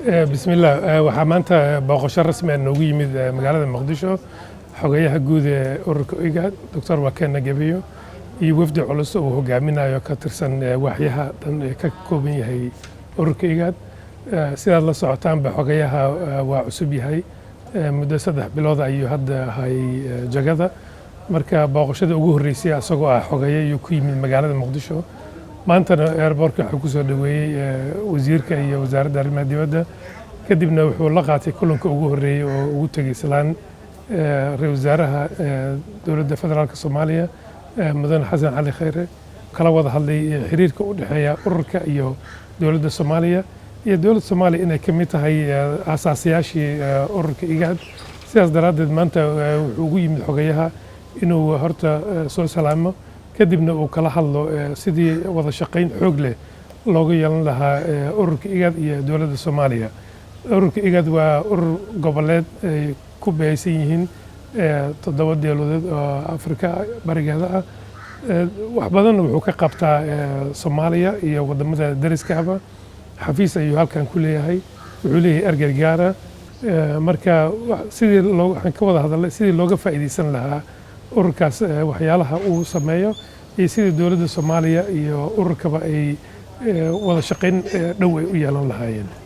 Bismillah, waxaa maanta booqasho rasmi ah noogu yimid magaalada Muqdisho xogayaha guud ee ururka IGAD, Doctor Workneh Gebeyehu, iyo wafdi culus oo uu hogaaminayo ka tirsan waaxyaha dhan ee ka kooban yahay ururka IGAD. Sidaad la socotaanba, xogayaha waa cusub yahay, muddo 3 bilood ayuu hadda hayay jagada. Marka booqashada ugu horreysay asagoo ah xogaye ayuu ku yimid magaalada Muqdisho. Maantana airportka wuxuu kusoo dhoweeyey wasiirka iyo wasaaradda arrimaha dibadda. Kadibna wuxuu la qaatay kulanka ugu horreeyey oo ugu tegey salaan ra-iisul wasaaraha dowladda federaalka Soomaaliya, Mudane Xasan Cali Khayre, kala wada hadlay xiriirka u dhexeeya ururka iyo dowladda Soomaaliya, iyo dowladda Soomaaliya inay ka mid tahay aasaasiyaashii ururka IGAD. Sidaas daraaddeed maanta wuxuu ugu yimid xogayaha inuu horta soo salaamo, kadibna uu kala hadlo sidii wada shaqayn xoog leh looga yeelan lahaa ururka IGAD iyo dowladda Soomaaliya. Ururka IGAD waa urur goboleed ay ku bahaysan yihiin toddoba dowladood oo Afrika barigeeda ah. Wax badanna wuxuu ka qabtaa Soomaaliya iyo wadamada dariskaaba. Xafiis ayuu halkan ku leeyahay, wuxuu leeyahay ergey gaara. Marka sidii loo waxaan ka wada hadalnay sidii looga faa'iidaysan lahaa ururkaas, waxyaalaha uu sameeyo, iyo sidii dowladda Soomaaliya iyo ururkaba ay wada shaqayn dhow ay u yeelan lahaayeen.